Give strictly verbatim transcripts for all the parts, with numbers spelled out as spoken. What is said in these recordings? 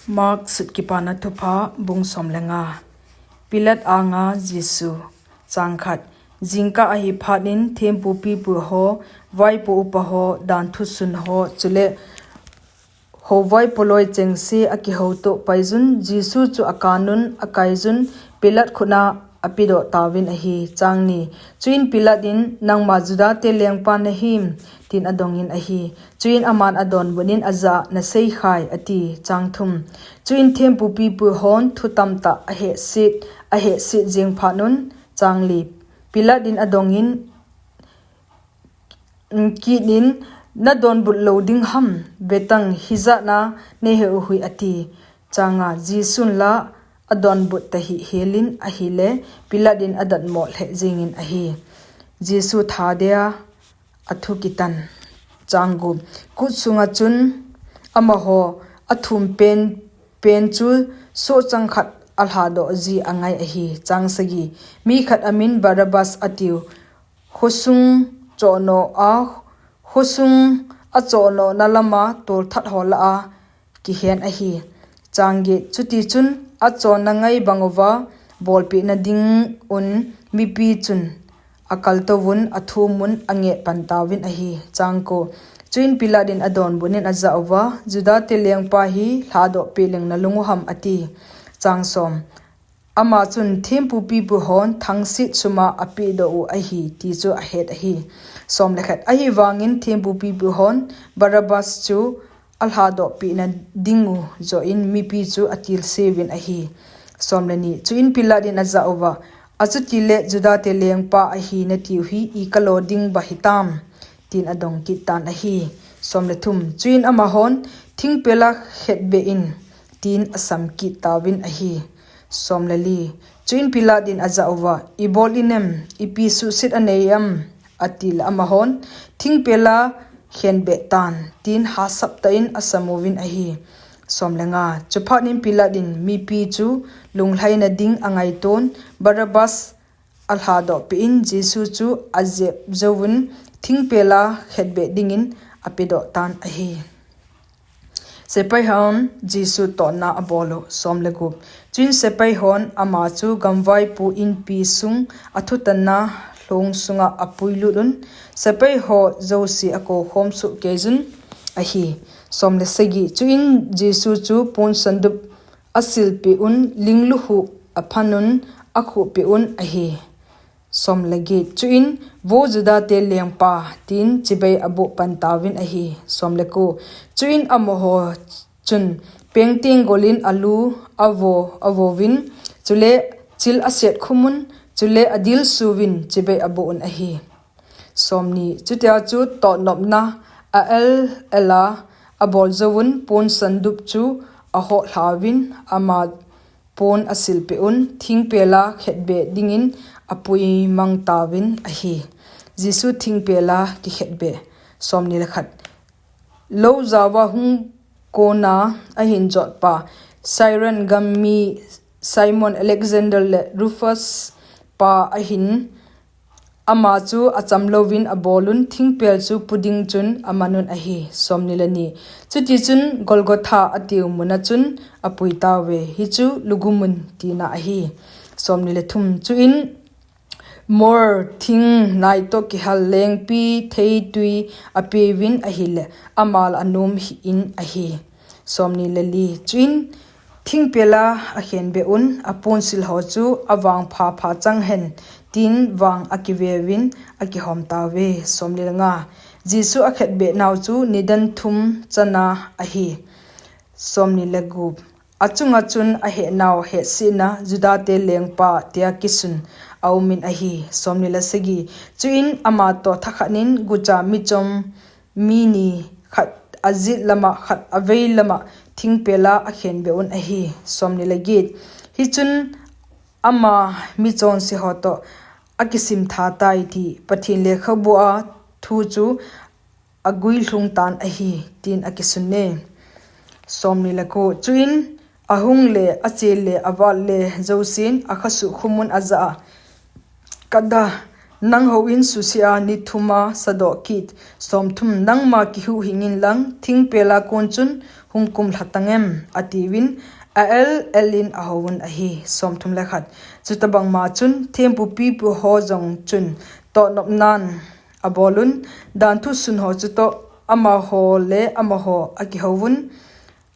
Mark sut Kipana Thupha, bung som le nga. Pilat anga Jesu. Chang khat. Jingkah ahi phat in thempu pipu ho, vaipo upa ho, dan thusun ho, chule ho vaipo loi chengse akihou to paiyun, Jesu chu akanun, akaiyun, Pilat khut a apedoh tauvin ahi. Chang ni. Chuin Pilat in, "Nangma Juda te lengpa nahim?" tin adongin ahi. Chuin aman adonbut in, "Ajah, nasei khai," ati. Chang thum. Chuin thempu pipu hon thu tamtah ahehsit, ahehsit jing phat un, chang li. Pilat in adongin, "Kit in, nadonbut lou ding ham, vetang hijat na nehe uhi," ati. Chang nga. Jesun la adonbut tahih helin ahile, Pilat in adatmo lheh jingin ahi. Jesu thadia athu kitan. Chang gup. Kut sunga chun amaho athum pen, pen chu sohchang khat alhadoh ji angai ahi. Chang sagi. Mi khat amin Barabbas atiu. Khosung chohnoh a, khosung achohnohna lama tolthat ho lah a kihen ahi. Chang get. Chuti chun achonna ngai bang uva bolpeh na ding un mipi chun akal touvun, athum un, anget pan tauvin ahi. Chang ko. Chuin Pilat in adonbut in ajah uva, "Juda te lengpa hi lhadoh peh leng nalung u ham?" ati. Chang som. Ama chun thempu pipu hon thangsit suma apedoh u ahi ti chu ahet ahi. Som le khat. Ahivangin thempu pipu hon Barabbas chu alhadoh peh na ding u joh in mipi chu atilse uvin ahi. Som le ni. Chuin Pilat in ajah uva, "Achuti le Juda te lengpa ahi natiu hi ikalo ding ba hitam?" tin adong kit tan ahi. Som le thum. Chuin amahon, "Thingpel a khetbeh in," tin asam kit tauvin ahi. Som le li. Chuin Pilat in ajah uva, "Ibol inem, ipi suhset anei em?" ati le amahon, "Thingpel a khenbeh tan," tin hasap tah in asam uvin ahi. Som le nga. Chuphat in Pilat in mipi chu lunglhaina ding angaiton, Barabbas alhadoh peh in Jesu chu ajep jouvun thingpel a khetbeh dingin apedoh tan ahi. Sepai hon Jesu totna abol u. Som le gup. Chuin sepai hon ama chu gamvaipo inpi sung athutanna lhong sunga apuilut un, sepai ho jouse akoukhom soh keiyun ahi. Som le sagi. Chuin Jesu chu pon sandup asilpeh un, lingluhup aphan un, akhuhpeh un ahi. Som le get. Chuin, "Vo Juda te lengpa," tin chibai aboh pan tauvin ahi. Som le ko. Chuin amaho chun pengteng golin alu avo, avovin, chule chil aset khum un, chule adilsu vin chibai aboh un ahi. Som ni. Chutia chu totnopna a el el a abol jouvun pon sandup chu ahoh lhauvin ama pon asilpeh un, thingpel a khetbeh dingin apuimang tauvin ahi. Jesu thingpel a kikhetbeh. Som ni le khat. Lou jaova hung kona ahin jotpa, Cyrene gam mi Simon, Alexander le Rufus pa ahin, ama chu acham louvin abol un, thingpel chu puding chun aman un ahi. Som ni le ni. Chuti chun Golgotha atiu mun a chun apui tauve. Hichu Lugu mun tina ahi. Som ni le thum. Chuin mor thing nai toh kihal lengpi theitui apeuvin ahile, amal anom hih in ahi. Som ni le li. Chuin thingpel a akhenbeh un, aponsil ho chu avangpha pha chang hen, tin vang akiveuvin akihom tauve. Som ni le nga. Jesu akhetbeh nau chu nidan thum chana ahi. Som ni le gup. Achunga chun ahehnau hehsetna Juda te lengpa tia kisun aumin ahi. Som ni le sagi. Chuin ama toh thakhat in gucha michom mi ni, khat ajet lama, khat avei lama thingpel a akhenbeh un ahi. Som ni le get. Hichun ama michonse ho toh akisim tha tai ti Pathen lekhabu a thu chu aguilhung tan ahi, tin akisun e. Som ni le ko. Chuin ahung le, ache le, avat le jousen akhasuh khum un ajah a, "Kada, Nang houin susia ni thuma sadoh kit, somthum nangma kihuhhingin lang, thingpela kon chun hung kumlha tangem, atiuvin, a-el elin ahouvun ahi. Somthum le khat. Chutabangma chun thempu pipu ho jong chun tohnopnan abolun, danthu sun ho chutoh amaho le amaho akihouvun,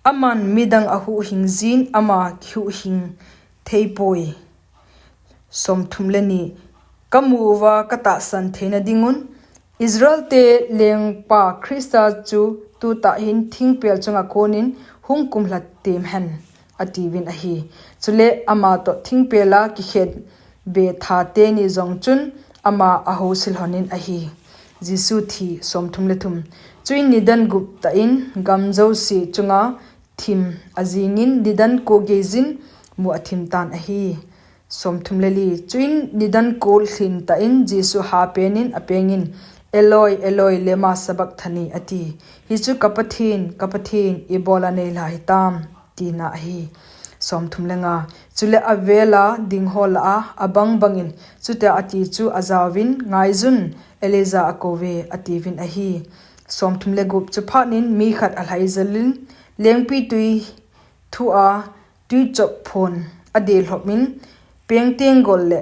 aman midang ahuhhing jin ama kihuhhing theipoi. Somthum le ni. Kamu uva katahsan theina dingun, Israel te lengpa Christa chu tutah hin thingpel chunga konin hung kumlha tem hen, atiuvin ahi. Chule ama toh thingpela kikhetbe tha teni jong chun ama ahousil honin ahi. Jesu thi. Somthum le thum. Chuin nidan gup tah in gam jouse chunga thim ajingin nidan ko geijin mu athim tan ahi. Somthum le li. Chuin nidan ko lhin tah in Jesu hapenin apengin, Eloi, Eloi, lema sabakthani, ati. Hichu, Ka Pathen, ka Pathen, ibola neilha hitam, tina ahi. Somthum le nga. Chule avela dingho lah a abang bangin chutia ati chu ajauvin, Ngaijun, Elijah akouve, atiuvin ahi. Somthum le gup. Chuphatnin mi khat alhaijalin, lengpitwi thua twichop phon adelhopin, pengteng gol le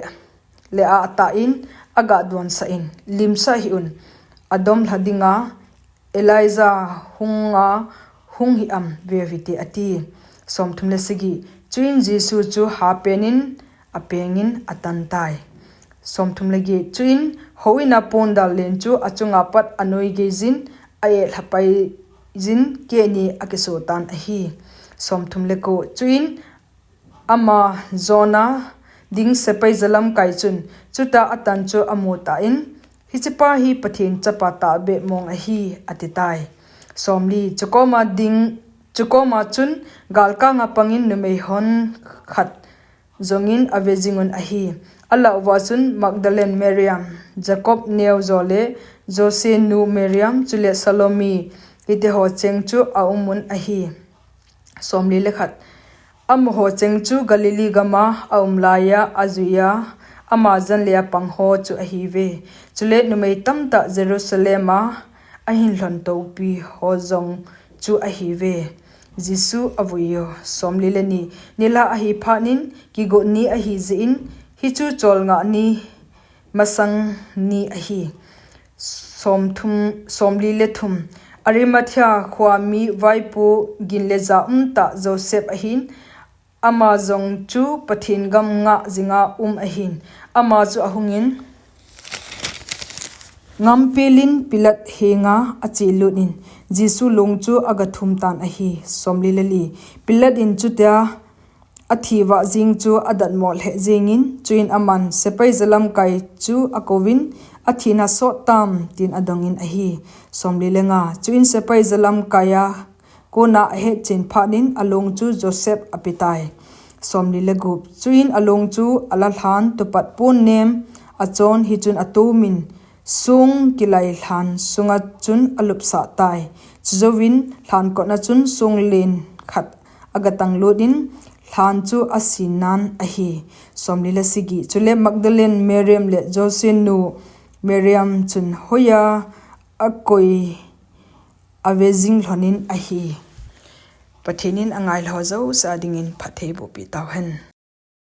le a atah in agah donsah in, Limsah hih un, adomlha dinga Elijah hunga hung hih am, veu hite, ati. Somthum le sagi. Chuin Jesu chu hapenin apengin atantai. Somthum le get. Chuin houin a pondal len chu achunga pat anoi geijin, a-etlhapaijin kehni akisotan ahi. Somthum le ko. Chuin ama jona ding sepai jalamkai chun chuta atan chu amutan, Hichepa hi Pathen Chapa tahbeh mong ahi, atitai. Somli. Chukoma ding, chukoma chun galkanga pangin numei hon khat jongin ave jingun ahi. Alah uva chun Magdalene Mariam, Jacob neo jo le Jose nu Mariam, chule Salome, hiteho cheng chu aumun ahi. Somli le khat. Amaho cheng chu Galilee gama aum laiya ajuiya ama janlea pangho chu ahiuve. Chule numei tamtah Jerusalem a ahin lhon toupi ho jong chu ahiuve. Jesu avuiyu. Somli le ni. Nilhah ahi phatnin kigot ni ahijeh in, hichu cholngah ni masang ni ahi. Somthum, somli le thum. Arimathea khoa mi vaipo gin le ja umtah Joseph ahin, ama jong chu Pathen gam ngah jinga um ahin, ama chu ahungin, ngampelin Pilat henga achelut in, Jesu long chu agathum tan ahi. Somli le li. Pilat in chutia athi vah jing chu adatmo lheh jengin, chuin aman sepai jalamkai chu akouvin, Athina sot tam, tin adongin ahi. Somli le nga. Chuin sepai jalamkaia kona ahetchen phatnin along chu Joseph apetai. Somli le gup. Chuin along chu alalhan tupat pon nem achon, hichun atomin song kilai lhan sunga chun alupsah tai. Chujouvin lhan kotna chun songlen khat agatang lutin, lhan chu asin nan ahi. Somli le sagi. Chule Magdalene Mariam le Jose nu Mariam chun hoiya akoi ave jing lhonin ahi. Pathen in angailha jouse a dingin phatthei bohpeh tauhen.